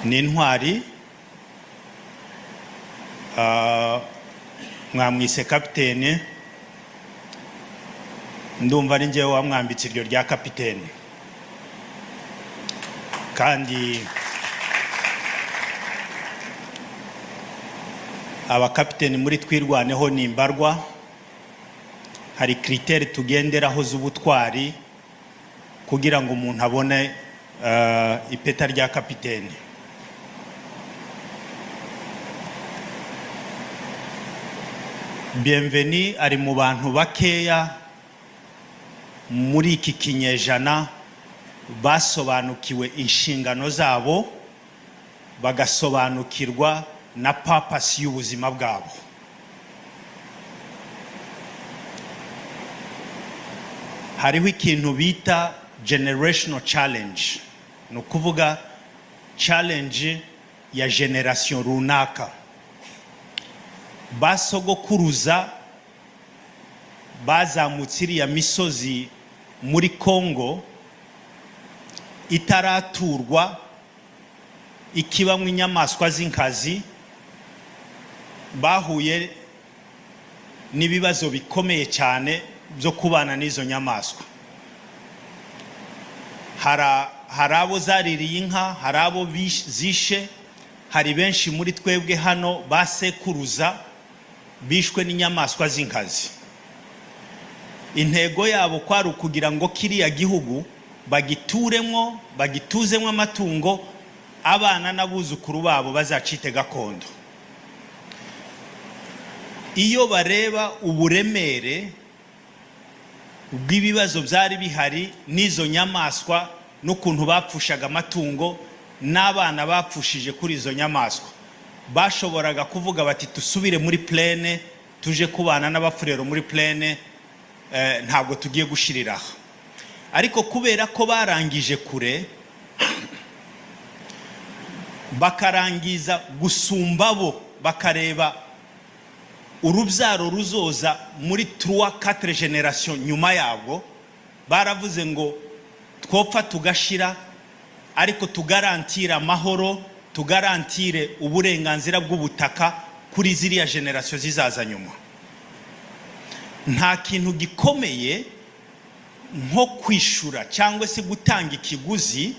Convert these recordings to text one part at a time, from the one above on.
Ni intwari. Mwamwise kapitene, ndumva ari njyewe wamwambitse iryo rya kapitene. Kandi abakapiteni muri Twirwaneho ni imbarwa. Hari critères tugenderaho z'ubutwari kugira ngo umuntu abone ipeta rya kapitene. Bienvenu ari mu bantu bakeya muri iki kinyejana basobanukiwe inshingano zabo, bagasobanukirwa na purpose y'ubuzima bwabo. Hariho ikintu bita generational challenge, ni ukuvuga challenge ya generation runaka. Basogokuruza bazamutse iriya misozi muri Congo itaraturwa, ikibamo inyamaswa z'inkazi, bahuye n'ibibazo bikomeye cyane byo kubana n'izo nyamaswa. Hari abo zaririye inka, hari abo zishe, hari benshi muri twebwe hano basekuruza bishwe n'inyamaswa z'inkazi. Intego yabo kwari ukugira ngo kiriya gihugu bagituremo, bagituzemo amatungo, abana n'abuzukuru babo bazacite gakondo. Iyo bareba uburemere bw'ibibazo byari bihari n'izo nyamaswa n'ukuntu bapfushaga amatungo n'abana bapfushije kuri izo nyamaswa, bashoboraga kuvuga bati: "Dusubire muri plaine, tuje kubana n'Abafurero muri plaine, ntabwo tugiye gushirira aha." Ariko kubera ko barangije kure, bakarangiza gusumba bo, bakareba urubyaro ruzoza muri trois, quatre générations nyuma yabwo, baravuze ngo: "Twopfa tugashira, ariko tugarantire amahoro, tugarantire uburenganzira bw'ubutaka kuri ziriya générations zizaza nyuma." Nta kintu gikomeye nko kwishura cyangwa se gutanga ikiguzi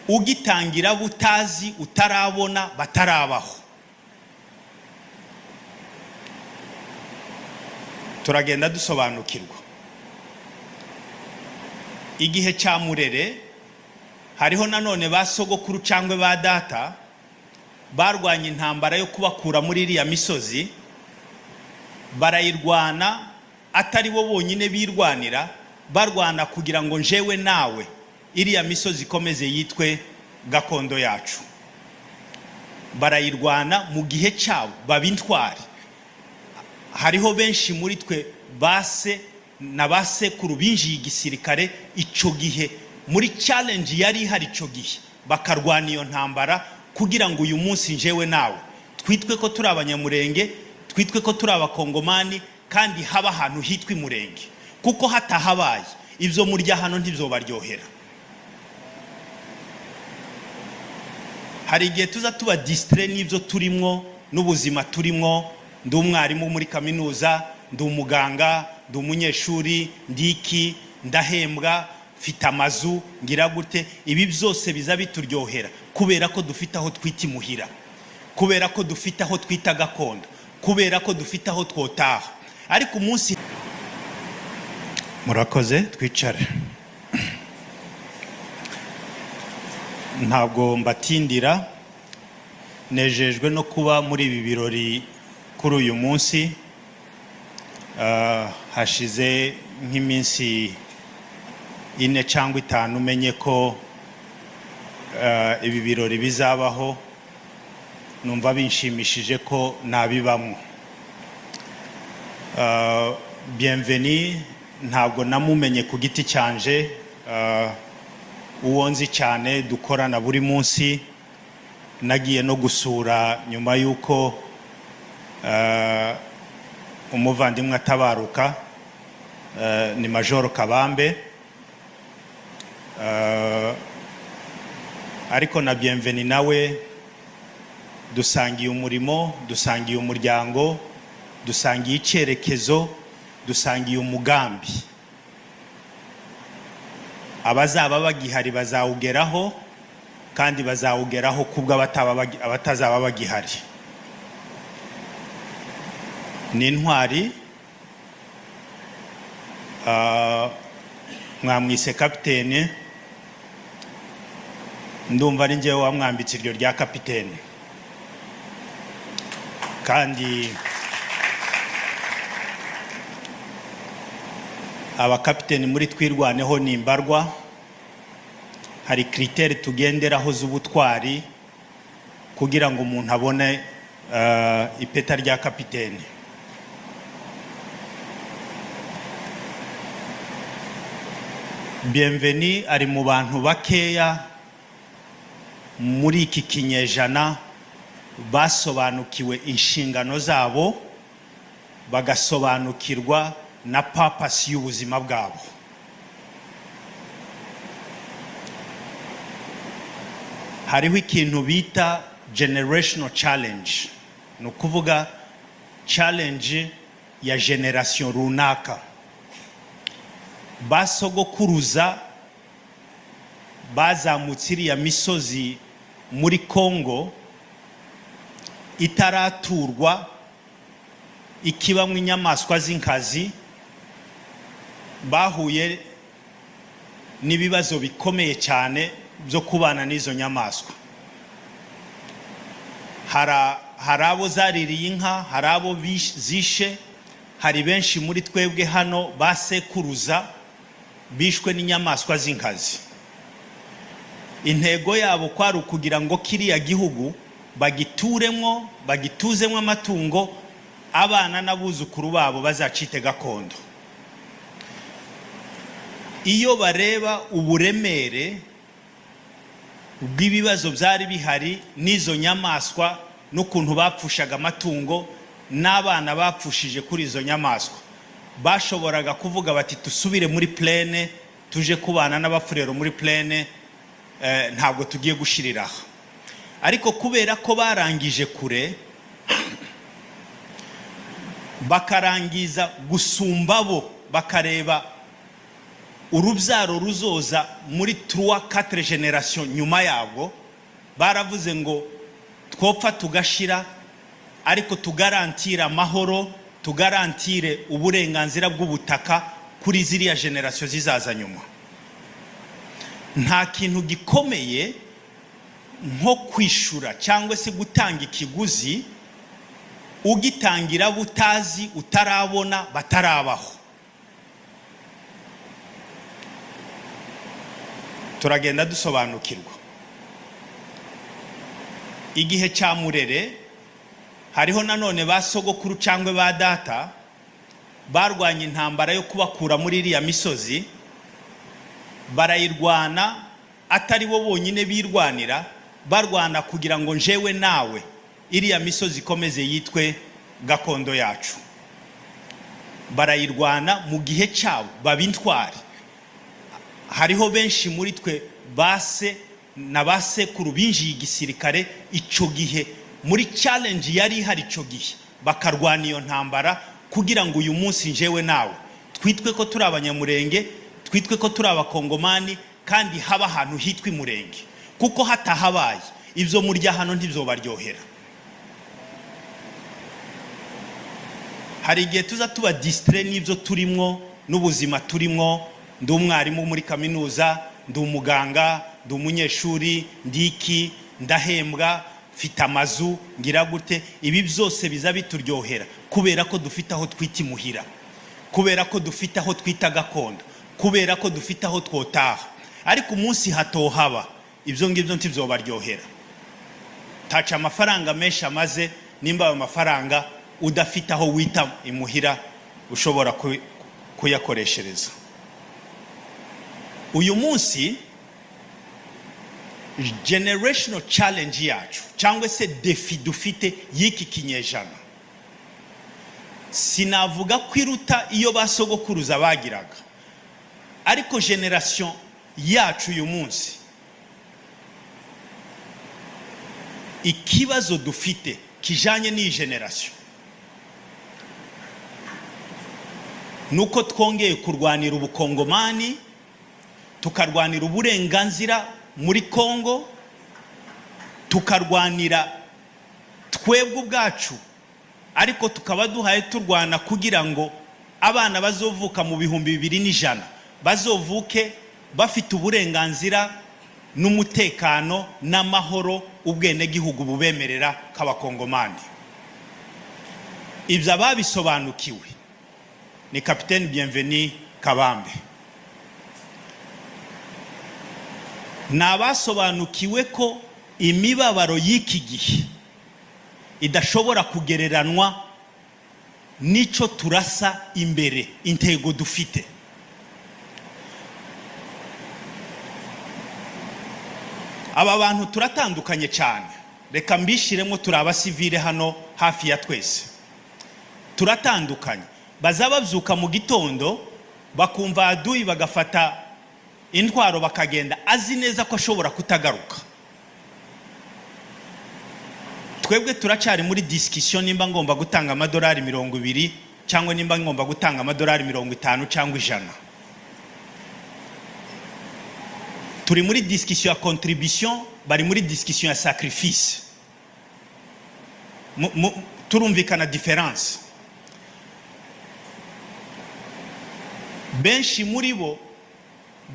ugitangira butazi, utarabona, batarabaho. Turagenda dusobanukirwa. Igihe cya Murere, hariho nanone ba sogokuru cyangwa ba data barwanya intambara yo kubakura muri iriya misozi. Barayirwana atari bo bonyine birwanira, barwana kugira ngo njewe nawe iriya misozi ikomeze yitwe gakondo yacu. Barayirwana mu gihe cyabo, baba intwari. Hariho benshi muri twe base na ba sekuru binjiye igisirikare icyo gihe, muri challenge yari ihari icyo gihe, bakarwana iyo ntambara kugira ngo uyu munsi njewe nawe twitwe ko turi Abanyamurenge, twitwe ko turi Abakongomani, kandi haba ahantu hitwa Imurenge, kuko hatahabaye ibyo murya hano ntibyobaryohera. Hari igihe tuza tuba distraits n'ibyo turimwo n'ubuzima turimwo. Ndi umwarimu muri kaminuza, ndi umuganga, ndi umunyeshuri, ndi iki, ndahembwa, mfite amazu, ngira gute. Ibi byose biza bituryohera kubera ko dufite aho twita imuhira, kubera ko dufite aho twita gakondo, kubera ko dufite aho twotaha. Ariko umunsi... Murakoze, twicare, ntabwo mbatindira. Nejejwe no kuba muri ibi birori kuri uyu munsi. Hashize nk'iminsi 4 cyangwa 5 umenye ko ibi birori bizabaho, numva binshimishije ko nabibamwo. Bienvenu ntabwo namumenye ku giti cyanje. Uwo nzi cyane dukorana buri munsi, nagiye no gusura nyuma y'uko umuvandimwe atabaruka, ni Majoro Kabambe. Ariko na Bienvenu nawe dusangiye umurimo, dusangiye umuryango, dusangiye icyerekezo, dusangiye umugambi. Abazaba bagihari bazawugeraho, kandi bazawugeraho kubwo abatazaba bagihari. Ni intwari. Mwamwise kapitene, ndumva ari njyewe wamwambitse iryo rya kapitene. Kandi abakapiteni muri Twirwaneho ni imbarwa. Hari critères tugenderaho z'ubutwari kugira ngo umuntu abone ipeta rya kapitene. Bienvenu ari mu bantu bakeya muri iki kinyejana basobanukiwe inshingano zabo, bagasobanukirwa na purpose y'ubuzima bwabo. Hariho ikintu bita generational challenge, ni ukuvuga challenge ya generation runaka. Basogokuruza bazamutse iriya misozi muri Congo itaraturwa, ikibamwo inyamaswa z'inkazi, bahuye n'ibibazo bikomeye cyane byo kubana n'izo nyamaswa. Hari abo zaririye inka, hari abo zishe, hari benshi muri twebwe hano basekuruza bishwe n'inyamaswa z'inkazi. Intego yabo kwari ukugira ngo kiriya gihugu bagituremwo, bagituzemwo amatungo, abana n'abuzukuru babo bazacite gakondo. Iyo bareba uburemere bw'ibibazo byari bihari n'izo nyamaswa, n'ukuntu bapfushaga amatungo n'abana bapfushije kuri izo nyamaswa, bashoboraga kuvuga bati: "Dusubire muri plaine, tuje kubana n'Abafurero muri plaine, ntabwo tugiye gushirira aha." Ariko kubera ko barangije kure, bakarangiza gusumba bo, bakareba urubyaro ruzoza muri trois, quatre générations nyuma yabwo, baravuze ngo: "Twopfa tugashira, ariko tugarantire amahoro, tugarantire uburenganzira bw'ubutaka kuri ziriya générations zizaza nyuma." Nta kintu gikomeye nko kwishura cyangwa se gutanga ikiguzi ugitangira butazi, utarabona, batarabaho. Turagenda dusobanukirwa. Igihe cya Murere, hariho nanone ba sogokuru cyangwa ba data barwanya intambara yo kubakura muri iriya misozi. Barayirwana atari bo bonyine birwanira, barwana kugira ngo njewe nawe iriya misozi ikomeze yitwe gakondo yacu. Barayirwana mu gihe cyabo, baba intwari. Hariho benshi muri twe base na ba sekuru binjiye igisirikare icyo gihe, muri challenge yari ihari icyo gihe, bakarwana iyo ntambara kugira ngo uyu munsi njewe nawe twitwe ko turi Abanyamurenge, twitwe ko turi Abakongomani, kandi haba ahantu hitwa Imurenge. Kuko hatahabaye, ibyo murya hano ntibyobaryohera. Hari igihe tuza tuba distraits n'ibyo turimwo, n'ubuzima turimwo. Ndi umwarimu muri kaminuza, ndi umuganga, ndi umunyeshuri, ndi iki, ndahembwa, mfite amazu, ngira gute. Ibi byose biza bituryohera kubera ko dufite aho twita imuhira, kubera ko dufite aho twita gakondo, kubera ko dufite aho twotaha. Ariko umunsi hatohaba ibyo ngibyo, ntibyobaryohera. Taca amafaranga menshi amaze, nimba ayo mafaranga udafite aho wita imuhira ushobora kuyakoreshereza. Uyu munsi generational challenge yacu, cyangwa se défi dufite y'iki kinyejana, sinavuga ko iruta iyo ba sogokuruza bagiraga, ariko génération yacu uyu munsi Ikibazo dufite kijanye n'iyi génération nuko twongeye kurwanira ubukongomani, tukarwanira uburenganzira muri Kongo, tukarwanira twebwe ubwacu, ariko tukaba duhaye turwana kugira ngo abana bazovuka mu 2100 bazovuke bafite uburenganzira n'umutekano n'amahoro ubwenegihugu bubemerera k'abakongomani. Ibyo ababisobanukiwe ni Kapiteni Bienvenu Kabambe, ni abasobanukiwe ko imibabaro y'iki gihe idashobora kugereranwa n'icyo turasa imbere, intego dufite. Aba bantu turatandukanye cyane, reka mbishiremo, turi abasivile hano hafi ya twese turatandukanye. Baza babyuka mu gitondo bakumva aduyi, bagafata intwaro bakagenda, azi neza ko ashobora kutagaruka. Twebwe turacyari muri discussion nimba ngomba gutanga amadolari 20 cyangwa nimba ngomba gutanga amadolari 50 cyangwa 100. Turi muri discussion ya contribution, bari muri discussion ya sacrifice. Turumvikana différence. Benshi muri bo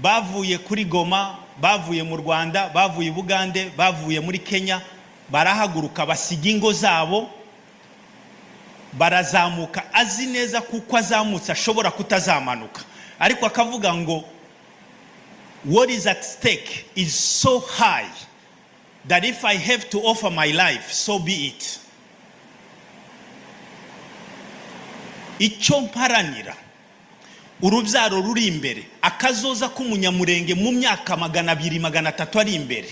bavuye kuri Goma, bavuye mu Rwanda, bavuye i Bugande, bavuye muri Kenya, barahaguruka basiga ingo zabo, barazamuka, azi neza kuko azamutse ashobora kutazamanuka, ariko akavuga ngo "What is at stake is so high that if I have to offer my life, so be it." Icyo mparanira, urubyaro ruri imbere, akazoza k'umunyamurenge mu myaka 200, 300 ari imbere,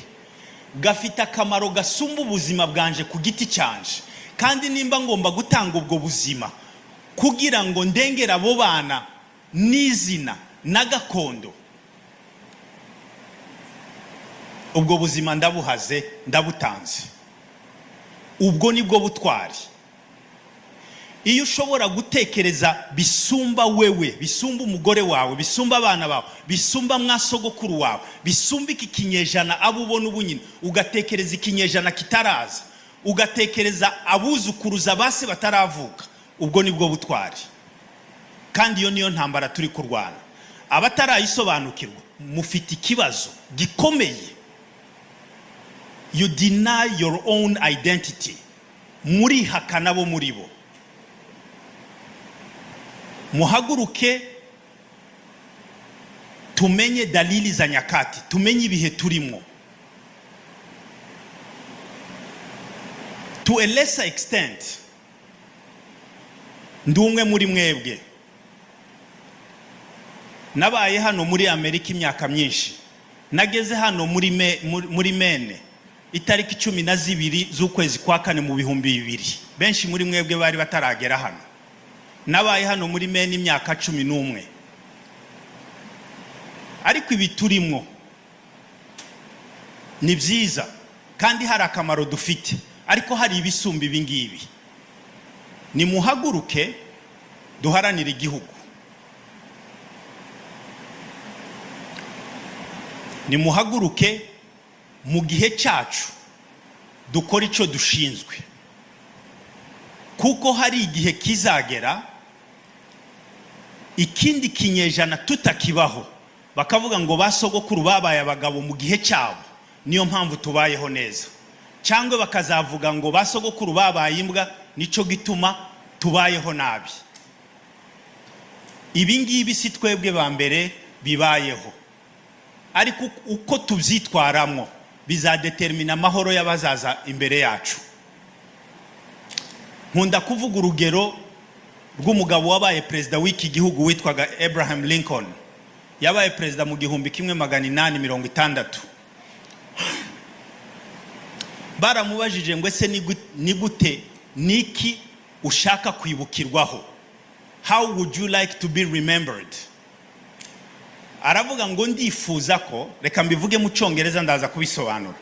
gafite akamaro gasumba ubuzima bwanje ku giti cyanje. Kandi nimba ngomba gutanga ubwo buzima kugira ngo ndengere abo bana n'izina na gakondo, ubwo buzima ndabuhaze, ndabutanze. Ubwo nibwo butwari. Iyo ushobora gutekereza bisumba wewe, bisumba umugore wawe, bisumba abana bawe, bisumba mwasogokuru wawe, bisumba iki kinyejana abo ubona ubu nyine, ugatekereza ikinyejana kitaraza, ugatekereza abuzukuruza base bataravuka, ubwo nibwo butwari. Kandi iyo niyo ntambara turi kurwana. Abatarayisobanukirwa mufite ikibazo gikomeye. You deny your own identity, murihakana bo muri bo. Muhaguruke tumenye dalili za nyakati, tumenye ibihe turimo. To a lesser extent, ndi umwe muri mwebwe, nabaye hano muri Amerika imyaka myinshi. Nageze hano muri Maine itariki 12 z'ukwezi kwa kane mu 2000. Benshi muri mwebwe bari bataragera hano. Nabaye hano muri Maine imyaka 11. Ariko ibi turimo ni byiza kandi hari akamaro dufite, ariko hari ibisumba ibi ngibi. Nimuhaguruke duharanire igihugu, nimuhaguruke mu gihe cyacu dukora icyo dushinzwe, kuko hari igihe kizagera ikindi kinyejana tutakibaho, bakavuga ngo ba sogokuru babaye abagabo mu gihe cyabo, niyo mpamvu tubayeho neza, cyangwa bakazavuga ngo ba sogokuru babaye imbwa, nicyo gituma tubayeho nabi. Ibi ngibi si twebwe ba mbere bibayeho, ariko uko tubyitwaramo bizadetermina amahoro y'abazaza imbere yacu. Nkunda kuvuga urugero rw'umugabo wabaye perezida w'iki gihugu witwaga Abraham Lincoln. Yabaye perezida mu 1860. Baramubajije ngo ese ni gute, niki ushaka kwibukirwaho? How would you like to be remembered? Aravuga ngo ndifuza ko, reka mbivuge mu Cyongereza, ndaza kubisobanura.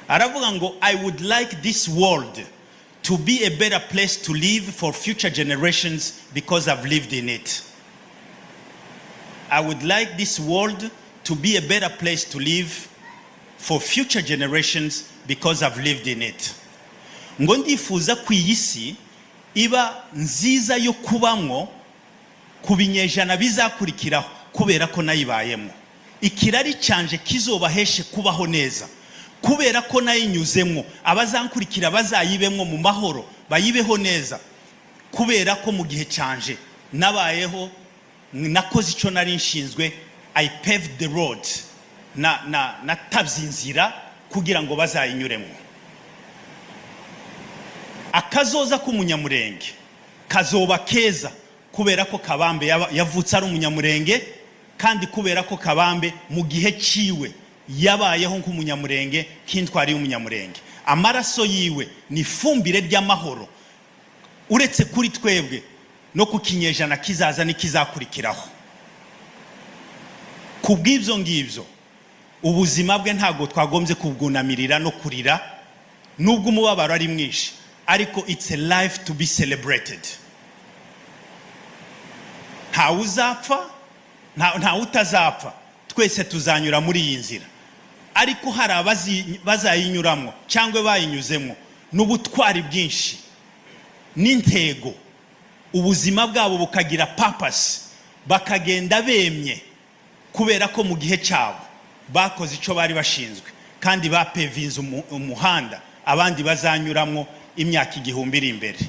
Aravuga ngo: "I would like this world to be a better place to live for future generations because I've lived in it. I would like this world to be a better place to live for future generations because I've lived in it." Ngo ndifuza ko iyi si iba nziza yo kubamwo ku binyejana bizakurikiraho kubera ko nayibayemo. Ikirari canje kizobaheshe kubaho neza kubera ko nayinyuzemwo. Abazankurikira bazayibemwo mu mahoro, bayibeho neza kubera ko mu gihe canje nabayeho, nakoze icyo nari nshinzwe. I paved the road, na natabye inzira kugira ngo bazayinyuremo. Akazoza k'Umunyamurenge kazoba keza kubera ko Kabambe yavutse ari Umunyamurenge, kandi kubera ko Kabambe mu gihe ciwe yabayeho nk'Umunyamurenge, nk'intwari y'Umunyamurenge. Amaraso yiwe ni ifumbire ry'amahoro, uretse kuri twebwe, no ku kinyejana kizaza n'ikizakurikiraho. Ku bw'ibyo ngibyo, ubuzima bwe ntabwo twagombye kubwunamirira no kurira, nubwo umubabaro ari mwinshi, ariko it's a life to be celebrated. Ntawe uzapfa, ntawe utazapfa. Twese tuzanyura muri iyi nzira, ariko hari abazayinyuramo cyangwa bayinyuzemo n'ubutwari bwinshi n'intego, ubuzima bwabo bukagira purpose, bakagenda bemye kubera ko mu gihe cyabo bakoze icyo bari bashinzwe kandi bapevinze umuhanda abandi bazanyuramo imyaka 1000 iri imbere.